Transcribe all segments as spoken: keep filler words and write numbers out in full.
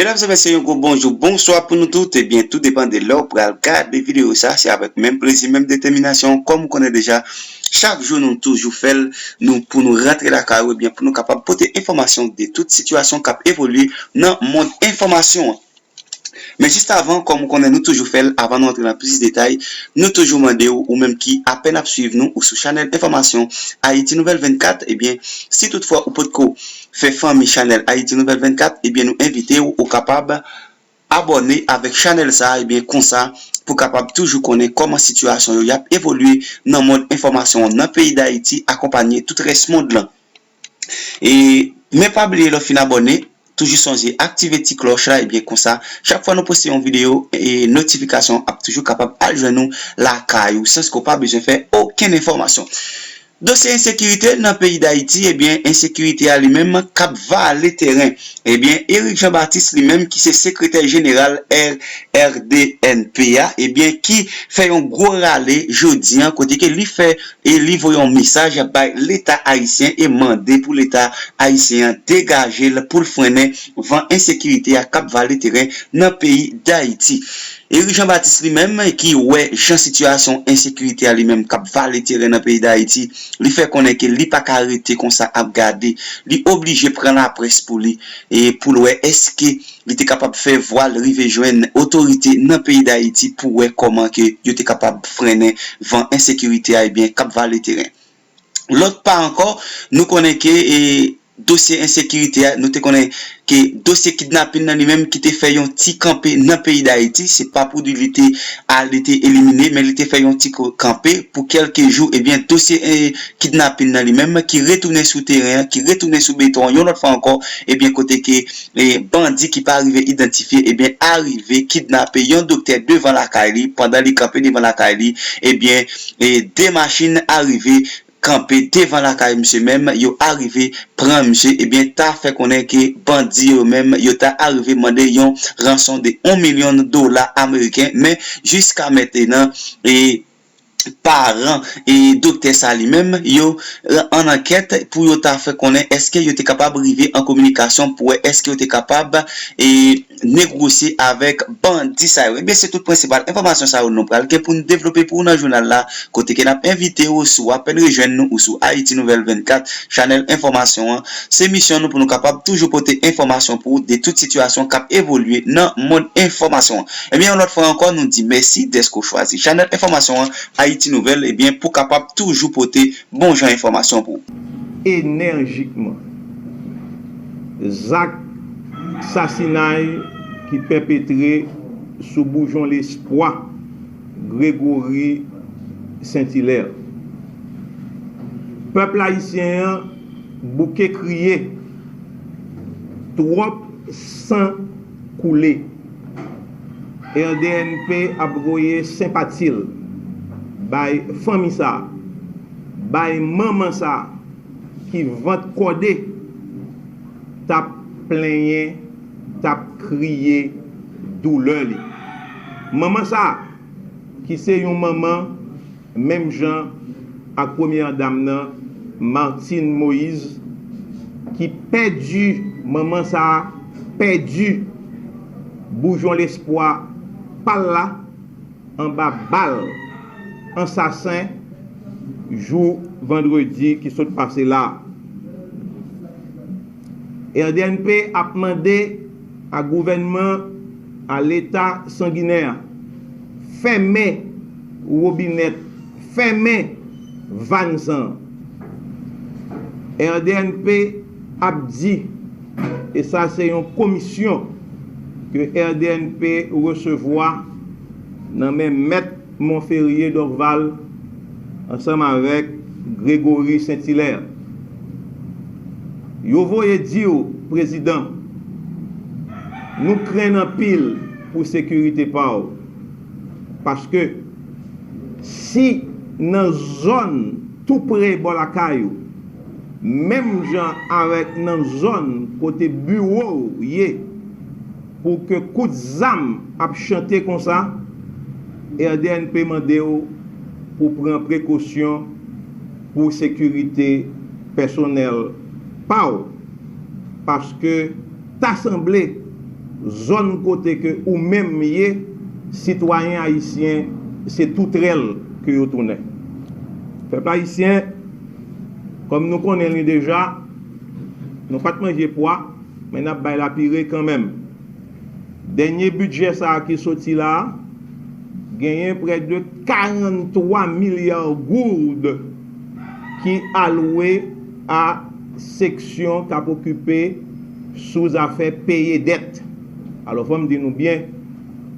Medam e mesye, yon gwo bonjou, bonswa pou nou tout. Ebyen, tou depann de lè w pral gade videyo sa, se avèk menm plezi, menm detèminasyon, kòm ou konnen deja, chak jou nou toujou fè l, nou, pou nou rantre lakay ou, ebyen, pou nou kapab pote enfòmasyon de tout sitiyasyon k ap evolye nan mond enfòmasyon an. Men jis avan, kòm ou konnen nou toujou fè l, avan nou antre nan plis detay, nou toujou mande w, ou menm ki apèn ap swiv nou, ou sou chanèl enfòmasyon Ayiti Nouvèl vennkat, ebyen, si toutfwa ou potko fè fanmi chanèl Ayiti Nouvèl vennkat, ebyen, nou envite w, ou kapab abòne avèk chanèl sa, ebyen, konsa, pou kapab toujou konnen kòman sitiyasyon yo y ap evolye nan mond enfòmasyon an nan peyi Dayiti, akonpanye tout rès mond lan. E, men pa bliye lè w fin abòne, toujou sonje aktive ti klòch la, ebyen, konsa, chak fwa nou poste yon videyo, e, notifikasyon ap toujou kapab al jwenn ou lakay ou, sans ke w pa bezwen fè okenn enfòmasyon. Dosye ensekirite nan peyi Dayiti, ebyen, ensekirite a li menm k ap vale teren. Ebyen, Eric Jean Baptiste li menm ki se sekretè jeneral R D N P a, ebyen, ki fè yon gwo rale jodi an, kote ke li fè e li voye yon mesaj bay Leta ayisyen e mande pou Leta ayisyen an degaje l pou l frennen van ensekirite a k ap vale teren nan peyi Dayiti. Eric Jean Baptiste li menm ki wè jan sitiyasyon ensekirite a li menm k ap vale teren nan peyi Dayiti, li fè konnen ke li pa ka rete konsa ap gade, li oblije pran laprès pou li, e pou l wè èske li te kapab fè vwa l rive jwenn otorite nan peyi Dayiti pou wè kòman ke yo te kapab frennen van ensekirite a, ebyen, k ap vale teren. Lòt pa ankò, nou konnen ke, e, dosye ensekirite a, nou te konnen ke dosye kidnapin nan li menm ki te fè yon ti kanpe nan peyi Dayiti, se pa pou di li te al, li te elimine, men li te fè yon ti ko-, kanpe pou kèlke jou, ebyen, dosye, e, kidnapin nan li menm ki retounen sou teren an, ki retounen sou beton an, yon lòt fwa ankò, ebyen, kote ke, e, bandi ki pa rive idantifye, ebyen, arive kidnape yon doktè devan lakay li, pandan li kanpe devan lakay li, ebyen, e, de machin arive kanpe devan lakay misye menm, yo arive pran misye, ebyen, ta fè konnen ke bandi yo menm, yo ta arive mande yon ranson de yon milyon dola ameriken, men jiska mentenan, e, paran e doktè sa li menm, yo, e, an ankèt pou yo ta fè konnen èske yo te kapab rive an kominikasyon pou wè èske yo te kapab, e, negosye avèk bandi sa yo. Ebyen, se tout prensipal enfòmasyon sa yo nou pral gen pou nou devlope pou ou nan jounal la, kote ke n ap envite ou, si w apèn rejwenn nou, ou sou Ayiti Nouvèl vennkat, chanèl enfòmasyon an. Se misyon nou pou nou kapab toujou pote enfòmasyon pou ou de tout sitiyasyon k ap evolye nan mond enfòmasyon an. Ebyen, yon lòt fwa ankò, nou di mèsi dèske w chwazi chanèl enfòmasyon an, Ayiti Nouvèl, ebyen, pou kapab toujou pote bon jan enfòmasyon pou ou. Enèjikman. Zak sasinay ki pèpetre sou Boujon Lespwa Gregory Saint-Hilaire. Pèp ayisyen an bouke kriye, twòp san koule. R D N P ap voye senpati l bay fanmi sa, bay manman sa ki vant kòde t ap plenyen, t ap kriye doulè li. Manman sa, ki se yon manman menm jan ak premyè dam nan, Martine Moïse, ki pèdi, manman sa a pèdi Boujon Lespwa pa l la anba bal ansasen jou vandredi ki sot pase la a. R D N P ap mande a gouvènman, a Leta sanginè a, fèmen wobinèt, fèmen vàn san. R D N P ap di, e sa se yon komisyon ke R D N P resevwa nan men mèt Monferrier Dorval ansanm avèk Gregory Saint-Hilaire. Yo voye di w, Prezidan, nou krenn anpil pou sekirite pa w. Paske si nan zòn tou pre bò lakay ou, menm jan avèk nan zòn kote biwo w ye, pou ke kout zam ap chante konsa, R D N P mande w pou pran prekosyon pou sekirite pèsonèl pa w, paske ta sanble zòn kote ke ou menm ye, sitwayen ayisyen, se tou trèl ke yo tounen. Pèp ayisyen, kòm nou konnen li deja, nou pa t manje pwa, men n ap bay lapire kanmenm. Dènye bidjè sa a ki soti la a, genyen prè de karannwa milya goud ki alwe a seksyon k ap okipe sou zafè peye dèt. Alò, fò m di nou byen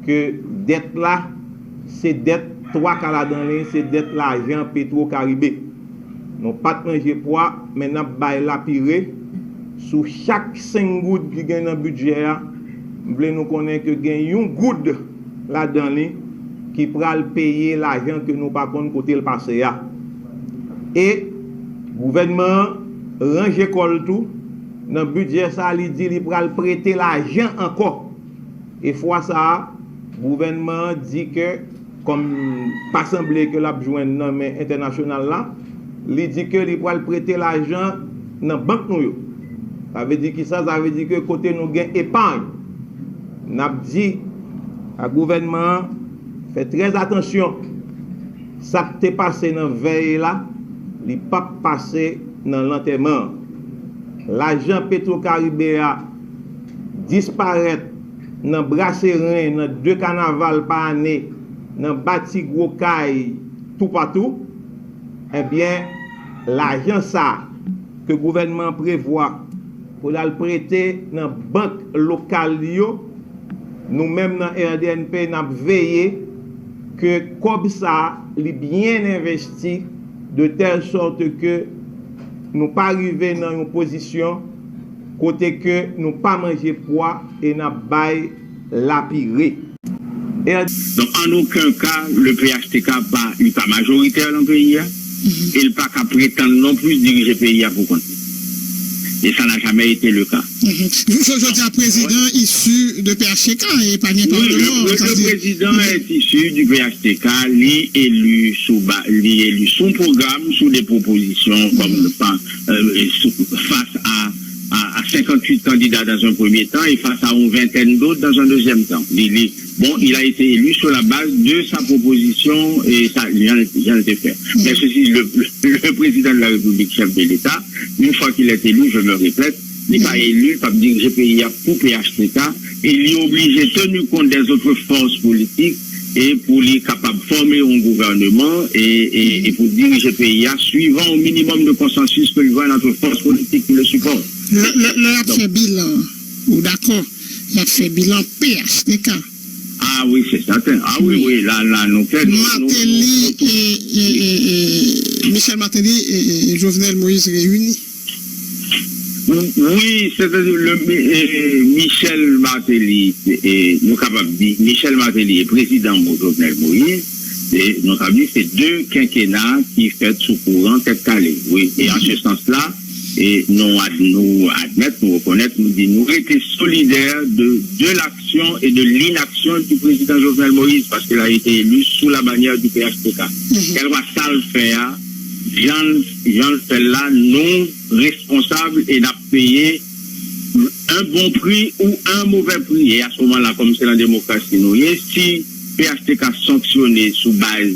ke dèt la, se dèt, twa ka ladan li, se dèt lajan Petro Caribe. Nou pa t manje pwa, men n ap bay lapire sou chak senk goud ki gen nan bidjè a. M vle nou konnen ke gen yon goud ladan li ki pral peye lajan ke nou pa konn kote l pase a. E gouvènman an ranje kò l tou. Nan bidjè sa a, li di li pral prete lajan ankò. E fwa sa a, gouvènman an di ke, kòm pa sanble ke l ap jwenn nan men entènasyonal la, li di ke li pral prete lajan nan bank nou yo. Sa vle di kisa? Sa vle di ke kote nou gen epay, n ap di a gouvènman an fè trè atansyon. Sa k te pase nan vèy la, li p ap pase nan lantèman an. Lajan Petro Caribe a disparèt nan braseren, nan de kanaval pa ane, nan bati gwo kay toupatou, ebyen, lajan sa a ke gouvènman an prevwa pou l al prete nan bank lokal yo, nou menm nan R D N P, n ap veye ke kòb sa a, li byen envesti, de tèl sòt ke nou pa rive nan yon pozisyon kote ke nou pa manje pwa e n ap bay lapire. E Donc, en aucun cas, le P H T K pa, li pa majoritè nan peyi a, e l pa ka pretann non plis dirije peyi a pou kont li. Et ça n'a jamais été le cas. Jodi a, prezidan isi de P H T K, e pa gen Oui, pale le, non, le, sa le di. Président est issu du P H T K, li eli sou ba, li eli sou pwogram, sou de pwopozisyon, kòm, euh, sou, fas a, a, a senkanntuit kandida dans un premier temps et face à une vingtaine d'autres dans un deuxième temps. Li, li, bon, il a été élu sur la base de sa proposition et sa, jan l te fè. Men sesi, le, le, le président de la République, chef de l'État, une fois qu'il est élu, je me répète, li pa eli, li p ap dirije peyi a pou P H T K, e li oblije tenu kont des autres forces politiques e pou li kapab fòme yon gouvènman e, e, e pou dirije peyi a suivant au minimum de consensus que lui voit notre force politique qui le supporte. Lè lè- lè y ap fè bilan, ou dakò, y ap fè bilan P H T K. Ah oui, c'est certain. Ah oui, oui, la, la, nou fè nou, nou, Martelly nou, e, e, e, e, Michel Martelly e, e, e Jovenel Moïse reyini. Oui, c'est-à-dire le, eh, Michel Martelly, eh, nou kapab di, Michel Martelly e prezidan Mo- Jovenel Moïse, e nou kapab di se de kenkena ki fèt sou kouran tèt kale. Oui, et en ce sens-là, e nou, ad- nou admèt, nou rekonèt, nou di nou rete solidè de, de l'action et de l'inaction du président Jovenel Moïse, parce qu'il a été élu sous la bannière du P H T K. Kèlkeswa sa l fè a, jan l, jan l fè l la, nou responsab e n ap peye un bon prix ou un mauvais prix. E a ce moment-là, kòm se nan demokrasi nou ye, si P H T K sanksyone sou baz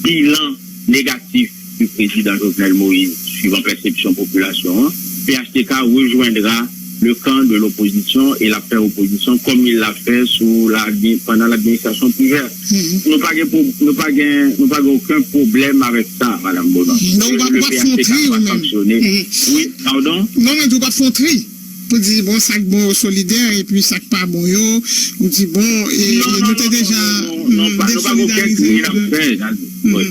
bilan negatif du président Jovenel Moïse, suivant pèsepsyon popilasyon an, P H T K rejoindra le camp de l'opposition et l ap fè opozisyon comme il l'a fait sous la, pendant l'administration Privert. Nou pa gen, nou pa gen, nou pa gen okenn pwoblèm avèk sa, Madame Bonan. Donk, ou pa, ou pa t fè yon tri, ou menm? Oui, pardon? Non, men ou pa t fè yon tri. Pou di, bon, sa k bon yo solidè, epi sa k pa bon yo, ou di, bon, e, nou te deja desolidarize. Non, pa gen okenn tri n ap fè. Wi,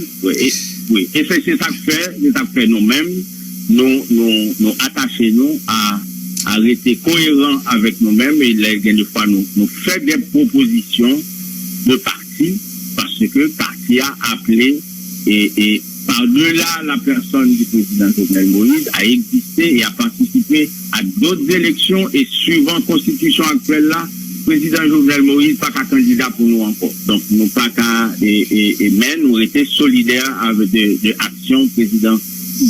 wi. E se, se sa k fè, se sa k fè nou menm, nou, nou, nou atache nou a, a rete koyeran avèk nou menm, e lè gen de fwa nou, nou fè de pwopozisyon de pati, paske pati a aple e, e par-delà la personne du président Jovenel Moïse, a egziste e a patisipe a dòt eleksyon e suivan konstitisyon aktyèl la, prezidan Jovenel Moïse pa ka kandida pou nou ankò. Donk nou pa ka, e, e, e, men nou rete solidè avèk de, de aksyon prezidan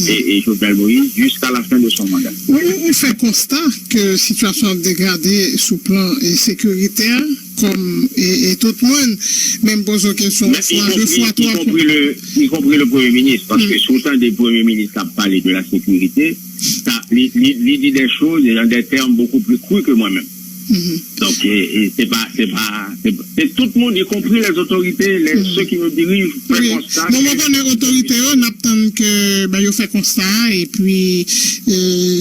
et, et Jovenel Moïse jusqu'à la fin de son mandat. Ou, ou, ou fè konsta ke sitiyasyon ap degrade sou plan e, sekiritè, kòm e, e tout moun, menm poze w kesyon yon fwa, de fwa, twa fwa. Y compris le Premier ministre, parce que si w tande Premye Minis ap pale de la sécurité, ça, li, li, li di des choses dans des termes beaucoup plus crus que moi-même. Donc, e, e, se pa, se pa, se, se tout moun, y compris les autorités, les, ceux qui nous dirigent, fè konsta. Bon, mwen konnen otorite yo, n ap tann ke ben, yo fè konsta, epi e,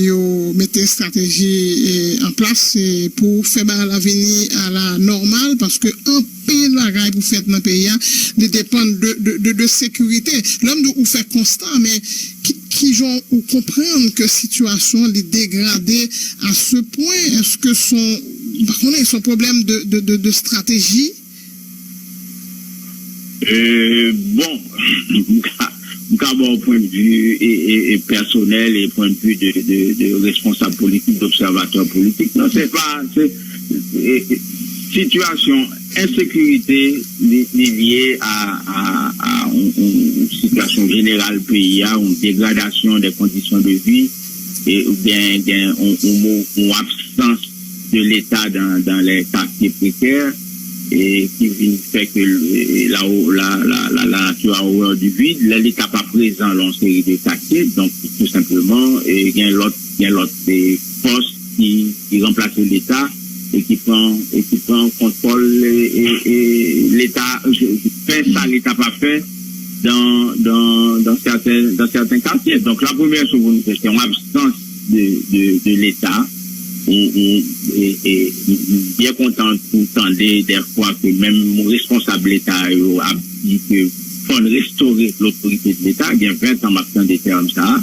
yo mete estrateji e, an plas e, pou fè bagay la vini a la nòmal, paske anpil bagay pou fèt nan peyi a, li depann de, de, de, de sekirite. Lè m di ou fè konsta, men ki, ki jan ou konprann ke sitiyasyon li degrade à ce point? Èske son, m pa konnen, son pwoblèm de, de, de, de stratégie? Euh, bon, m ka, m ka ba w pwen de vi e, e, e pèsonèl e pwen de vi de, de, de responsab politik, d'observatè politik. Non, se pa, se, e, e, sitiyasyon ensekirite li, li lye a, a, a yon, yon, yon sitiyasyon jeneral peyi a, yon degradasyon de kondisyon de vi, e ou gen, gen yon, yon, mo- yon absans de Leta dans, dans les quartiers précaires, et qui vient faire que le- la, la, la, la, la nature a horreur du vide. Lè Leta pa prezan lan seri de katye, donk tou senpleman, e gen lòt, gen lòt e, fòs ki, ki ranplase Leta e ki pran, e ki pran kontwòl e, e, e Leta, fè sa Leta pa fè dans, dans, dans certains, dans certains quartiers. Donc la première chose, c'est une absence de, de, de l'État. Ou, ou, e, e, m byen kontan pou tande dèfwa ke menm responsab Leta yo ap di ke fò n restore lotorite de Leta. Gen ven tan m ap tande tèm sa a.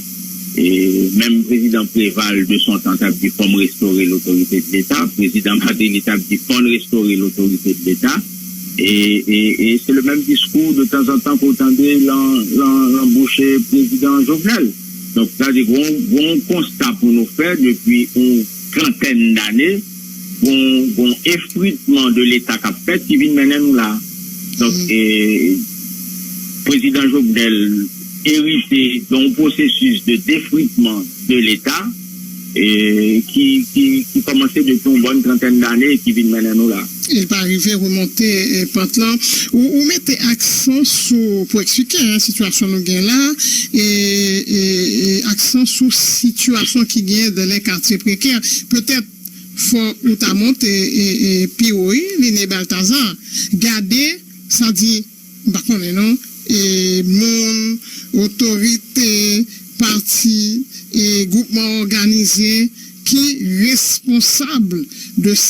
E menm prezidan Preval de son tan t ap di fò m restore lotorite de Leta. Prezidan Martelly t ap di fò n restore lotorite de Leta. E, e, e se le menm diskou de tanzantan ke w tande lan, lan, lan bouch prezidan Jovenel. Donk, sa di gon, gon konsta pou nou fè depi yon trantèn dane, gon, gon efritman de Leta k ap fèt ki vin mennen nou la. Donk, e, prezidan Jovenel erite yon pwosesis de defritman de Leta e, ki, ki, ki kòmanse depi yon bòn trantèn dane e ki vin mennen nou la. E pa rive remonte e, pant lan. Ou, ou mete aksan sou, pou eksplike en, sitiyasyon nou gen la, e, e, e aksan sou sitiyasyon ki gen dans les quartiers précaires. Petèt fò ou ta monte e, e, pi wo, wi, Liné Balthazar. Gade, sa di, m pa konnen non, e, moun, otorite, pati, e, gwoupman òganize ki responsab de